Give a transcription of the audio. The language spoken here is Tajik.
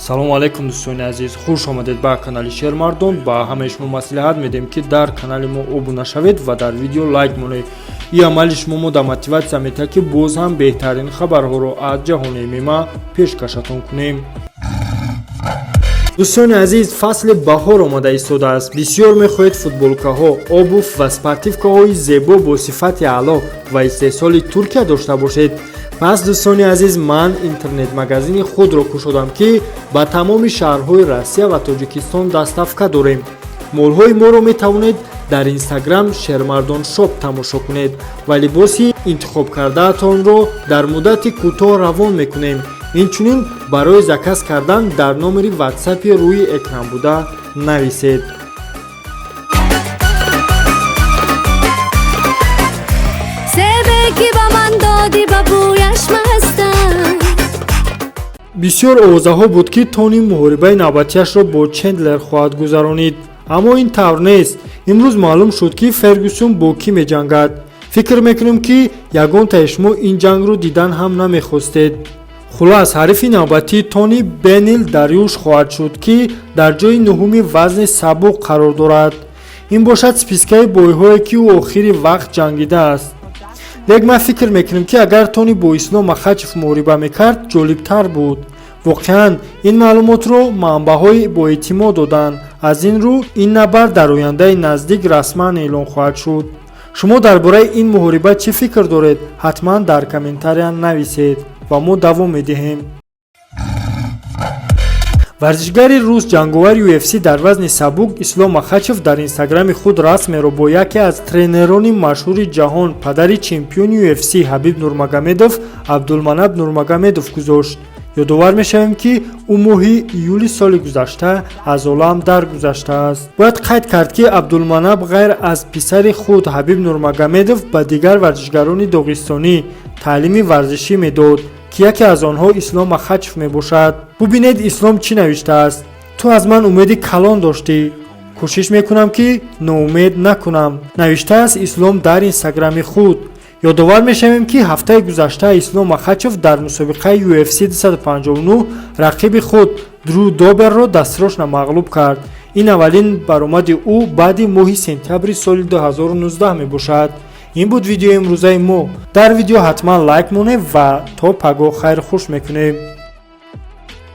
Салому алайкум, дӯстони азиз, хуш омадед ба канали Шермардон. Ба ҳамаи шумо маслиҳат медиҳем, ки дар канали мо обуна шавед ва дар видео лайк монед. Ин амали шумо мо да мотиватсия метиҳад, ки боз ҳам беҳтарин хабарҳоро аз ҷаҳони ММА пешкашатон кунем. Дӯстони азиз, фасли баҳор омада истодааст. Бисёр мехоҳед футболкаҳо, обувь ва спортивкаҳои зебо бо сифати аъло ва истеҳсоли Туркия дошта бошед. Пас, дӯстони азиз, ман интернет-магазини худро кушодам, ки ба тамоми шаҳрҳои Россия ва Тоҷикистон доставка дорем. Молҳои моро метавонед дар Инстаграм Шермардон Шоп тамошо кунед ва либоси интихобкардаатонро дар муддати кӯтоҳ равон мекунем. Инчунин барои заказ кардан дар номери Ватсапи рӯи экран буда нависед. Себе ки ба ман додӣ, ба бӯяш мастам. Бисёр овозаҳо буд, ки Тони муҳорибаи навбатиашро бо Чендлер хоҳад гузаронид, аммо ин тавр нест. Имрӯз маълум шуд, ки Фергюсон бо кӣ меҷангад. Фикр мекунем, ки ягонтаи шумо ин ҷангро дидан ҳам намехостед. Хулас, ҳарифи навбатии Тони Бенил Дарюш хоҳад шуд, ки дар ҷои нуҳуми вазни сабук қарор дорад. Ин бошад спискаи бойҳое, ки ӯ охири вақт ҷангидааст. Лек ман фикр мекунем, ки агар Тони бо Ислом Махачев муҳориба мекард, ҷолибтар буд. Воқеан, ин маълумотро манбаъҳои боэътимод доданд. Аз ин рӯ ин набард дар ояндаи наздик расман эълон хоҳад шуд. Шумо дар бораи ин муҳориба чӣ фикр доред? Ҳатман дар комментария нависед ва мо давом медиҳем. Варзишгари рус, ҷанговари UFC дар вазни сабук Ислом Махачев дар Инстаграми худ расмеро бо яке аз тренерони машҳури ҷаҳон, падари чемпиони UFC Ҳабиб Нурмагомедов, Абдулманаб Нурмагомедов гузошт. Ёдовар мешавем, ки ӯ моҳи июли соли гузашта аз олам даргузаштааст. Бояд қайд кард, ки Абдулманаб ғайр аз писари худ Ҳабиб Нурмагомедов ба дигар варзишгарони доғистонӣ таълими варзишӣ медод, ки яке аз онҳо Ислом Махачев мебошад. Бубинед, Ислом чӣ навиштааст: «Ту аз ман умеди калон доштӣ, кӯшиш мекунам, ки ноумед накунам», навиштааст Ислом дар Инстаграми худ. Ёдовар мешавем, ки ҳафтаи гузашта Ислом Махачев дар мусобиқаи UFC 259 рақиби худ Дрю Доберро дастрочно мағлуб кард. Ин аввалин баромади ӯ баъди моҳи сентябри соли 2019 мебошад. Ин буд видеои имрӯзаи мо. Дар видео ҳатман лайк монед ва то пагоҳ хайрхуш мекунем.